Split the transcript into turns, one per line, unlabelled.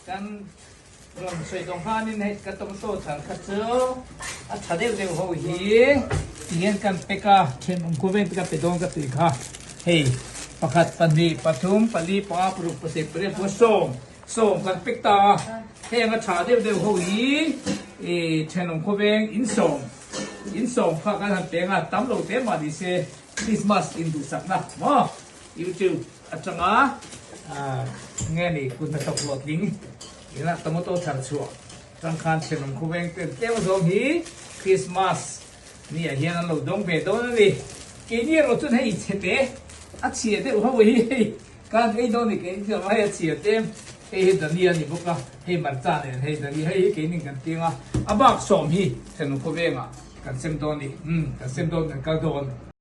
Kan rawn sawi tawh khanin hei ka tomato thar kha chu a tha deuh deuh ho hi tihian kan pack a, thenawm khawvel te ka pe dawn ka tui kha hei pakhat pahnih pathum pali panga paruk pasarih pariat panga sawm sawm kan pack ta a, heng a tha deuh deuh ho hi ih thenawm khawveng insawm insawm kha kan han peng a, tam lo te mah ni se Christmas induhsakna maw YouTube atanga nge ni kut hnathawk hlawhtling ina tomato thar chhuah tang khan thenawm khawveng ten tlem zawng hi Christmas ni ah hian an lo dawng ve dawn a ni. Keini erawh chuan hei chhete a chhia deuh ho hi hei kan ei dawn ni keini chuan hei a chhia tlem hei hi dania a ni bawk a hei marcha nen hei dania hei hi keini kan tiang a a bak sawm hi thenawm khawvengah kan sem dawn ni umm kan sem dawn kan kal dawn.